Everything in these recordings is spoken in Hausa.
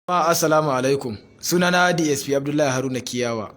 Assalamu alaikum. Sunana DSP Abdullahi Haruna Kiyawa,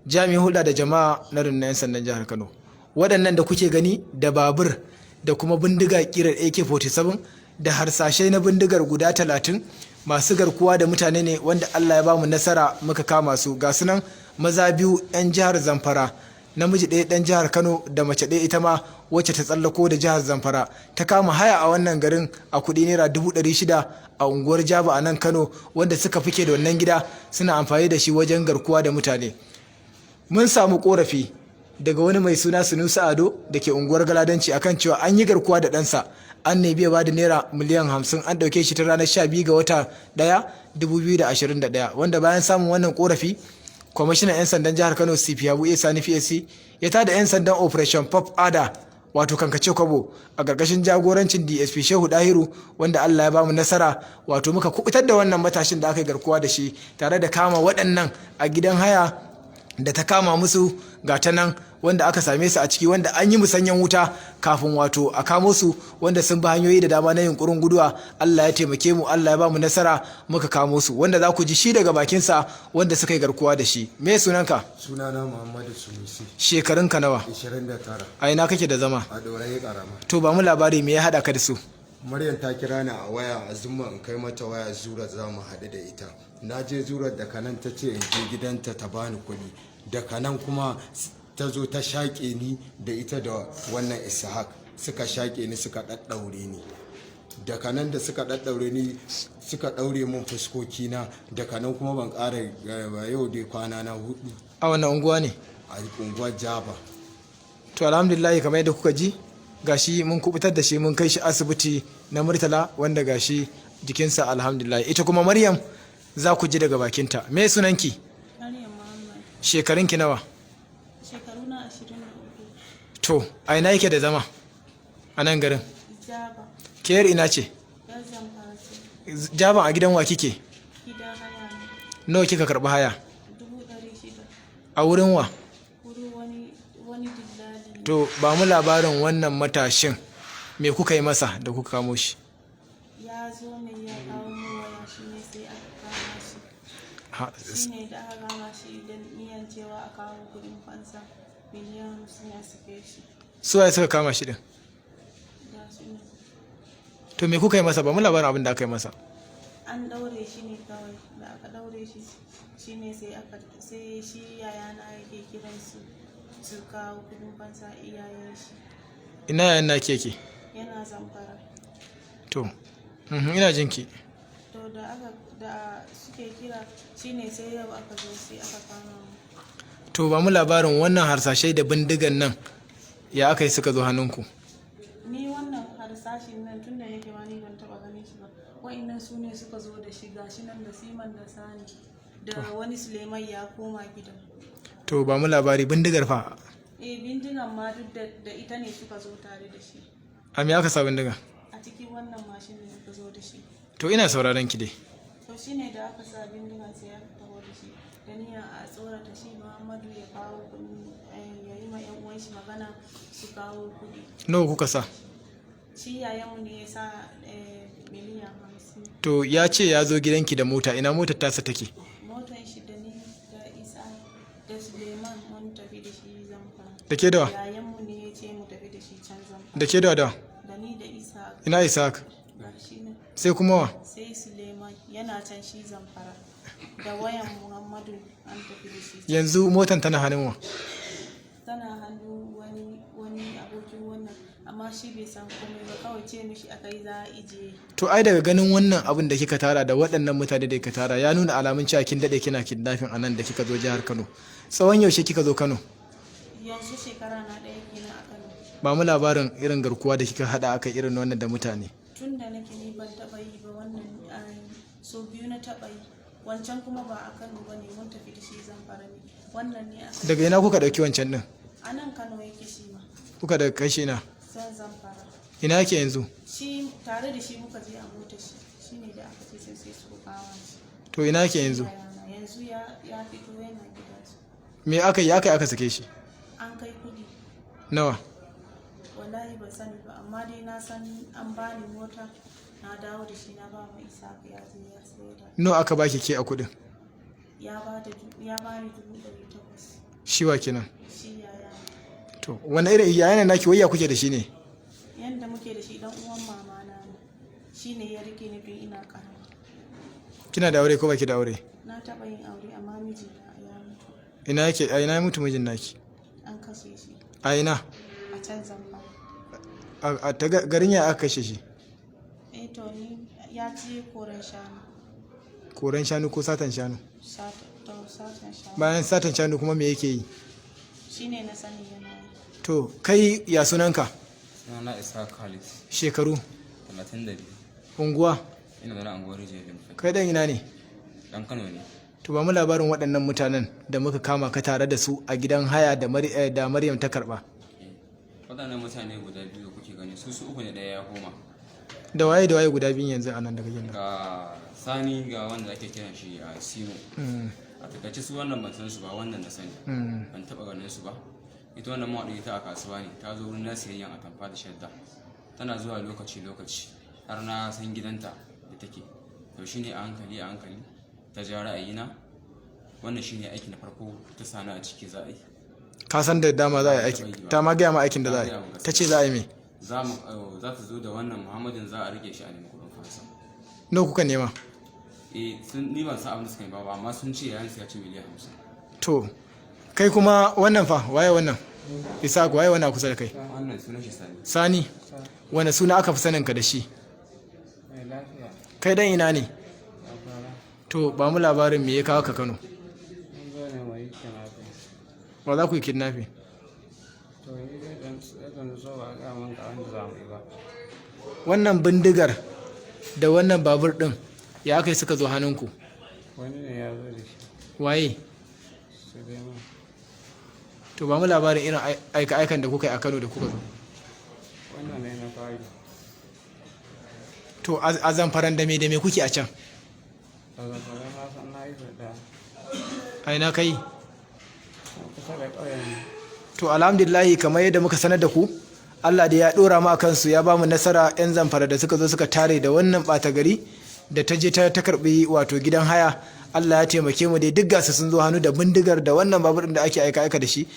jami'in hulɗa da jama'a na rundunar 'yan sandan jihar Kano. Waɗannan da kuke gani da babur da kuma bindiga ƙirar AK-47 da harsashai na bindigar guda 30, masu garkuwa da mutane ne wanda Allah ya ba mu nasara muka kama su. Ga sunan maza biyu 'yan jihar Zamfara, namiji ɗaya ɗan jihar Kano da mace ɗaya ita ma wacce ta tsallako da jihar Zamfara, ta kama haya a wannan garin a kuɗi naira 600,000 a unguwar Jaba a nan Kano, wanda suka fike da wannan gida suna amfani da shi wajen garkuwa da mutane. Mun samu korafi daga wani mai suna Sunusi Ado da ke unguwar Galadanci akan cewa an yi garkuwa da ɗansa, an nemi ya bada naira miliyan 50, an ɗauke shi ta ranar 12 ga wata 1 2021. Wanda bayan samun wannan korafi, kwamishinan 'yan sandan jihar Kano, CP Habu A Sani PSC, ya tada 'yan sandan Operation Puff Adder, wato kankace kwabo, a ƙarƙashin jagorancin DSP Shehu Dahiru, wanda Allah ya bamu nasara, wato muka kubutar da wannan matashin da aka yi garkuwa da shi tare da kama waɗannan a gidan haya da ta kama musu. Ga ta nan wanda aka same su a ciki, wanda an yi musanyen wuta kafin wato a kamo su, wanda sun bi hanyoyi da dama na yunkurin guduwa. Allah ya taimake mu, Allah ya ba mu nasara, muka kamo su, wanda za ku ji shi daga bakinsa wanda suka yi garkuwa da shi. Me sunanka? Sunana Muhammadu Sunusi. Shekarunka nawa? 29. A ina kake da zama? A Dorayi Karama. To, ba mu labari, me ya haɗa ka da su? Maryam ta kira ni a waya a zuma in kai mata waya Zura, za mu haɗu da ita. Na je Zura, daga nan ta ce in je gidanta ta bani kuɗi. Daga nan kuma ta zo ta shaƙe ni da ita da wannan Ishaq, suka shaƙe ni, suka ɗaɗɗaure ni. Daga nan da suka ɗaɗɗaure ni, suka ɗaure mun fuskokina. Daga nan kuma ban ƙara ba. Yau dai kwana na 4. A wannan unguwa ne? A unguwar Jaba. To, alhamdulillah, kamar yadda kuka ji, gashi mun kubutar da shi, mun kai shi asibiti na Murtala, wanda gashi jikinsa alhamdulillah. Ita kuma Maryam za ku ji daga bakinta. Me sunanki? Maryam Muhammad. Shekarunki nawa? Shekaru na 23. To, a ina yake da zama a nan garin? Jaba. Ke yar ina ce? Yar Zamfara ce. Jaban, a gidan wa kike? Gidan haya ne. Nawa kika karɓi haya? 600,000. A wurin wa? Wurin wani dillali ne. To, ba mu labarin wannan matashin, me kuka yi masa da kuka kamo shi? Ya zo ne ya kawo mu waya, shi ne sai aka kama shi. Shi ne da aka kama shi da niyan cewa a kawo kuɗin fansa miliyan 50 ya sake shi. Su waye suka kama shi din? Da su ne. To, me kuka yi masa? Ba mu labarin abin da aka yi masa. An ɗaure shi ne kawai. Da aka ɗaure shi, shi ne sai aka sai shi yayana yake kiran su su kawo kuɗin fansa, iyayen shi. Ina yayan na keke? Yana Zamfara. To, ina jinki. To, da aka da suke kira, shine sai yau aka zo sai aka kama mu. To, ba mu labarin wannan harsashai da bindigan nan, ya aka yi suka zo hannunku? Ni wannan harsashin nan, tun da nake ma ni ban taba ganin shi ba. Wa'annan su ne suka zo da shi. Gashi nan da Siman da Sani da wani Suleiman ya koma gidan. To, ba mu labari, bindigar fa? Eh, bindigan ma duk da ita ne suka zo tare da shi. A me aka sa bindiga? A cikin wannan mashin ne suka zo da shi. To, ina sauraron ki dai. To, shine da aka sa bindigan sai aka taho da shi da niyyar a tsorata shi Muhammadu ya kawo kuɗi, ya yi ma yan uwan shi magana su kawo kuɗi. Nawa kuka sa? Shi yayanmu ne ya sa miliyan 50. To, ya ce ya zo gidanki da mota, ina motar tasa take? Motan shi, da ni da Isa da Suleiman mun tafi da shi Zamfara. Da ke dawa? Yayanmu ne ya ce mu tafi da shi can Zamfara. Da ke dawa dawa? Da ni da Isa. Ina Isaac? Ga shi nan. Sai kuma wa? Sai Suleiman yana can shi Zamfara, da wayan Muhammadu an tafi da shi. Yanzu motan tana hannun wa? Tana hannu wani abokin wannan, amma shi bai san komai ba, kawai ce mishi akai za a ije. To, ai daga ganin wannan abin da kika tara da waɗannan mutane da kika tara, ya nuna alamun cewa kin daɗe kina kidnapping a nan da kika zo jihar Kano. Tsawon yaushe kika zo Kano? Yanzu shekara na 1 kenan a Kano. Ba mu labarin irin garkuwa da kika haɗa aka irin wannan da mutane. Tun da nake ni ban taɓa yi ba wannan, so biyu na taɓa yi. Wancan kuma ba a Kano ba ne, mun tafi da shi Zamfara ne. Wannan ne aka Daga ina kuka ɗauki wancan ɗin? A nan Kano yake shi ma. Kuka daga kai shi ina? San Zamfara. Ina yake yanzu? Shi tare da shi muka je a mota shi, shine da aka ce sai su kama shi. To, ina yake yanzu? Yana yanzu ya fito, yana gida su. Me aka yi aka sake shi? An kai kudi. Nawa? Wallahi ban sani ba, amma dai na san an bani mota. Na dawo da shi na ba ma Isaka ya je ya saida. Nawa aka baki ke a kuɗin? Ya ba da ya ba ni 800,000. Shi wa kenan? Shi yaya. To, wani irin yayan naki, wayya kuke da shi ne? Yanda muke da shi, dan uwan mama na ne. Shi ne ya rike ni tun ina karama. Kina da aure ko baki da aure? Na taɓa yin aure, amma mijina ya mutu. Ina yake? A ina ya mutu mijin naki? An kashe shi. A ina? A can Zamfara. A ta garin ya aka kashe shi? Eh, to, ni ya je koren shanu. Koren shanu ko satan shanu? To, satan shanu. Bayan satan shanu kuma me yake yi? Shi ne na sani yana yi. To, kai ya sunanka? Sunana Isa Khalid. Shekaru? 32. Unguwa? Ina zaune a unguwar Rijiyar Limfai. Kai dan ina ne? Dan Kano ne. To, ba mu labarin waɗannan mutanen da muka kama ka tare da su a gidan haya da Maryam ta karba. Eh. Waɗannan mutane guda biyu da kuke gani, su su uku ne, ɗaya ya koma. Da waye da waye guda biyun yanzu a nan daga gidan? Ga Sani, ga wanda ake kiran shi a Simo. A takaice, su wannan ban san su ba, wannan na sani. Ban taɓa ganin su ba. Ita wannan mawaɗi ita a kasuwa ne, ta zo wurin na siyayyan atamfa da shadda. Tana zuwa lokaci lokaci har na san gidanta da take. To, shine a hankali a hankali ta ja ra'ayina. Wannan shine aiki na farko ta sani a ciki za a yi. Ka san da dama za a yi aiki. Ta ma gaya ma aikin da za a yi? Ta ce za a yi me? Za ta zo da wannan Muhammadin, za a rike shi a nemi kuɗin fansa. Nawa kuka nema? Eh, sun ni ban san abin da suka yi ba, amma sun ce yayan su ya ci miliyan 50. To, kai kuma wannan fa, waye wannan? Isaac, waye wannan a kusa da kai? Wannan sunan shi Sani. Sani, wani suna aka fi saninka da shi? Mai lafiya. Kai dan ina ne? Zamfara. To, ba mu labarin me ya kawo ka Kano. Mun zo ne mu yi kidnapping. Ba za ku yi kidnapping? To, ni dai dan dan zo ba ga mun ga wanda za mu yi ba. Wannan bindigar da wannan babur din, ya aka yi suka zo hannunku? Wani ne ya zo da shi. Waye? Suleiman. To, ba mu labarin irin aika-aikan da kuka yi a Kano da kuka zo. Wannan ne na fari. To, a Zamfaran da me da me kuke a can? A Zamfara na san na yi sau ɗaya. A ina kai? Na kusa da ƙauyen. To, alhamdulillahi, kamar yadda muka sanar da ku, Allah da ya dora mu akan su, ya ba mu nasara. Yan Zamfara da suka zo suka tare da wannan bata gari da ta je ta karbi wato gidan haya, Allah ya taimake mu dai, duk gasu sun zo hannu da bindigar da wannan babur din da ake aika aika da shi.